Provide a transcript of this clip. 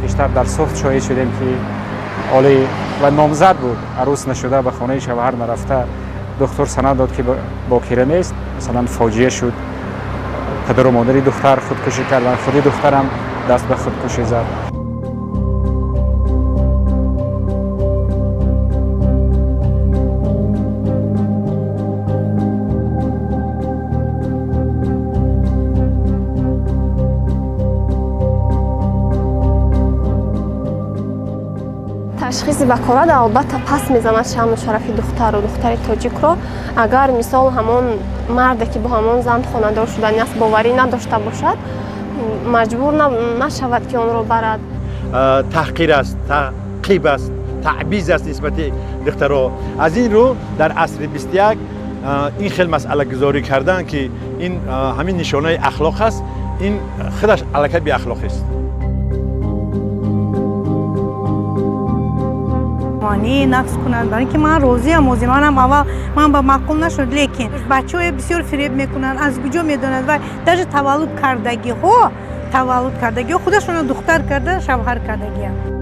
Пештар дар Суғд шоҳид шудем, ки оли ва номзад буд, арӯс нашуда, ба хонаи шавҳар нарафта, духтур санад дод, ки бокира нест. Масалан, фоҷиа шуд, падару модари духтар худкушӣ карданд, худи духтарам даст ба худкушӣ зад. Ташхиси бакорат албатта пас мезанад шаъну шарафи духтару духтари тоҷикро. Агар, мисол, ҳамон марде, ки бо ҳамон зан хонадор шудани аст, боварӣ надошта бошад, маҷбур нашавад, ки онро барад. Таҳқир аст, таъқиб аст, таъбиз аст нисбати духтаро. Аз ин рӯ дар асри 21 ин хел масъалагузорӣ кардан, ки ин ҳамин нишонаи ахлоқ аст, ин худаш аллакай беахлоқист. Монии нақс кунанд, барои ки ман розиам. Ози манам аввал ман ба маъқул нашуд, лекин бачаҳое бисёр фиреб мекунанд. Аз куҷо медонад? Вай даже таваллуд кардагиҳо худашонро духтар карда, шавҳар кардагианд.